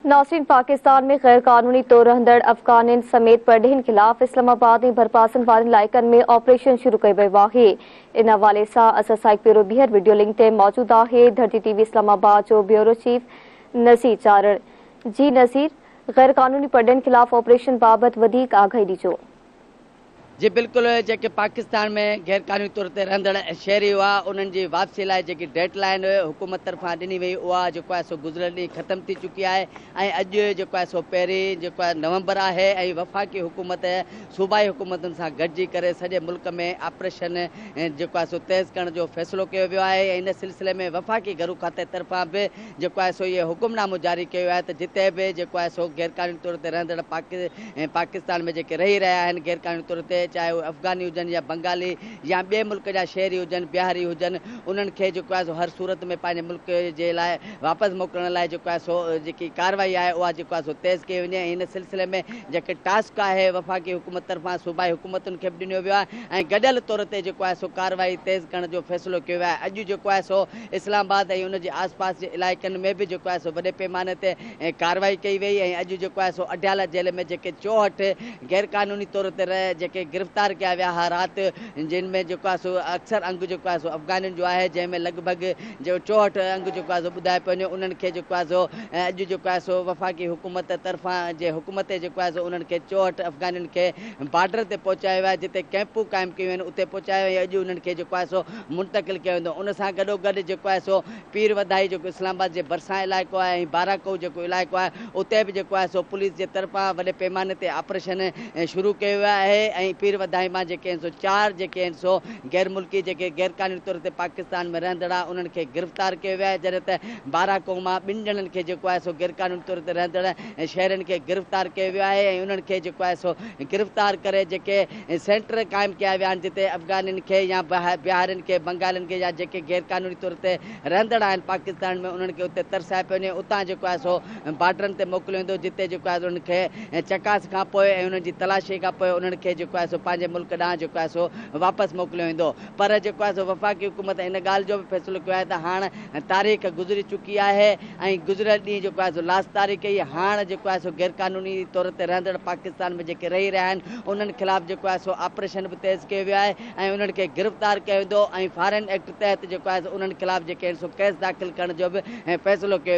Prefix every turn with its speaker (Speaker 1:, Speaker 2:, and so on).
Speaker 1: नाज़रीन, पाकिस्तान में गैर कानूनी तौर रहंदड़ अफ़गानियुनि समेत परॾेहियुनि ख़िलाफ़ इस्लामाबाद ऐं भरपासनि वारनि इलाइक़नि में ऑपरेशन शुरू कयो वियो आहे। इन हवाले सां असां सां हिकु भेरो ॿीहर वीडियो लिंक ते मौजूदु आहे धरती टीवी इस्लामाबाद जो ब्यूरो चीफ नज़ीर चारण। जी नज़ीर, गैर कानूनी परॾेहियुनि ख़िलाफ़ ऑपरेशन बाबति वधीक आगाही ॾिजो।
Speaker 2: जी बिल्कुलु, जेके पाकिस्तान में गैर कानूनी तौर ते रहंदड़ शहरी हुआ उन्हनि जी वापसी लाइ जेकी डेडलाइन हुकूमत तरफ़ां ॾिनी वई उहा जेको आहे सो गुज़िरियल ॾींहुं ख़तमु थी चुकी आहे ऐं अॼु जेको आहे सो पहिरीं जेको आहे नवंबर आहे ऐं वफ़ाक़ी हुकूमत सूबाई हुकूमतुनि सां गॾिजी करे सॼे मुल्क में ऑपरेशन जेको आहे सो तेज़ करण जो फ़ैसिलो कयो वियो आहे। ऐं इन सिलसिले में वफ़ाक़ी घरू खाते तरफ़ां बि जेको आहे सो इहो हुकुमनामो जारी कयो आहे त जिते बि जेको आहे सो गैर कानूनी तौर ते रहंदड़ पाकिस्तान में जेके रही रहिया आहिनि गैर कानूनी तौर ते, चाहे उहे अफ़गानी हुजनि या बंगाली या ॿिए मुल्क जा शहरी हुजनि, बिहारी हुजनि, उन्हनि खे जेको आहे सो हर सूरत में पंहिंजे मुल्क जे लाइ वापसि मोकिलण लाइ जेको आहे सो जेकी कार्रवाई आहे उहा जेको आहे सो तेज़ कई वञे। ऐं इन सिलसिले में जेके टास्क आहे वफ़ाक़ी हुकूमत तरफ़ां सूबाई हुकूमतुनि खे बि ॾिनो वियो आहे ऐं गॾियल तौर ते जेको आहे सो कार्रवाई तेज़ करण जो फ़ैसिलो कयो वियो आहे। अॼु जेको आहे सो इस्लामाबाद ऐं उनजे आसपास जे इलाइक़नि में बि जेको आहे सो वॾे पैमाने ते कार्रवाई कई वई ऐं अॼु जेको आहे सो अडियाला जेल में जेके 64 गैर कानूनी तौर ते जेके गिरफ़्तार कया विया हुआ राति, जिन में जेको आहे सो अक्सर अंग जेको आहे सो अफ़गानियुनि जो आहे, जंहिंमें लॻभॻि जो 64 अंग जेको आहे सो ॿुधाए पियो वञे, उन्हनि खे जेको आहे सो अॼु जेको आहे सो वफ़ाक़ी हुकूमत तरफ़ां जे हुकुम ते जेको आहे सो उन्हनि खे 64 अफ़गानियुनि खे बॉर्डर ते पहुचायो वियो आहे, जिते कैंपूं क़ाइमु कयूं आहिनि उते पहुचायो वियो आहे। अॼु उन्हनि खे जेको आहे सो मुंतकिल कयो वेंदो। उन सां गॾोगॾु जेको आहे सो पीर वधाई जेको इस्लामाबाद जे भरिसां इलाइक़ो आहे ऐं बाराको जेको इलाइक़ो आहे उते बि जेको आहे सो पुलिस जे तरफ़ां वॾे पैमाने ते ऑपरेशन शुरू कयो वियो आहे ऐं पीर वधाई मां जेके आहिनि सो 4 जेके आहिनि सो गैर मुल्की जेके गैर कानूनी तौर ते पाकिस्तान में रहंदड़ आहे उन्हनि खे गिरफ़्तार कयो वियो आहे। जॾहिं त बाराको मां 2 ॼणनि खे जेको आहे सो गैर कानूनी तौर ते रहंदड़ शहरनि खे गिरफ़्तार कयो वियो आहे ऐं उन्हनि खे जेको आहे सो गिरफ़्तार करे जेके सेंटर क़ाइमु कया विया आहिनि जिते अफ़गानियुनि खे या बिहारियुनि खे, बंगालियुनि खे या जेके गैर कानूनी तौर ते रहंदड़ आहिनि पाकिस्तान में उन्हनि खे उते तरसाए पियो वञे, उतां जेको आहे सो बॉर्डरनि ते मोकिलियो वेंदो, जिते जेको आहे उन्हनि खे चकास खां पोइ ऐं उन्हनि जी तलाशी खां पोइ उन्हनि खे जेको आहे सो पंहिंजे मुल्क ॾांहुं जेको आहे सो वापसि मोकिलियो वेंदो। पर जेको आहे सो वफ़ाक़ी हुकूमत इन ॻाल्हि जो बि फ़ैसिलो कयो आहे त हाणे तारीख़ गुज़री चुकी आहे ऐं गुज़िरियल ॾींहुं जेको आहे सो लास्ट तारीख़ ई, हाणे जेको आहे सो गैर कानूनी तौर ते रहंदड़ पाकिस्तान में जेके रही रहिया आहिनि उन्हनि ख़िलाफ़ जेको आहे सो ऑपरेशन बि तेज़ कयो वियो आहे ऐं उन्हनि खे गिरफ़्तार कयो वेंदो ऐं फॉरेन एक्ट तहत जेको आहे सो उन्हनि ख़िलाफ़ जेके आहिनि सो केस दाख़िल करण जो बि फ़ैसिलो कयो वियो।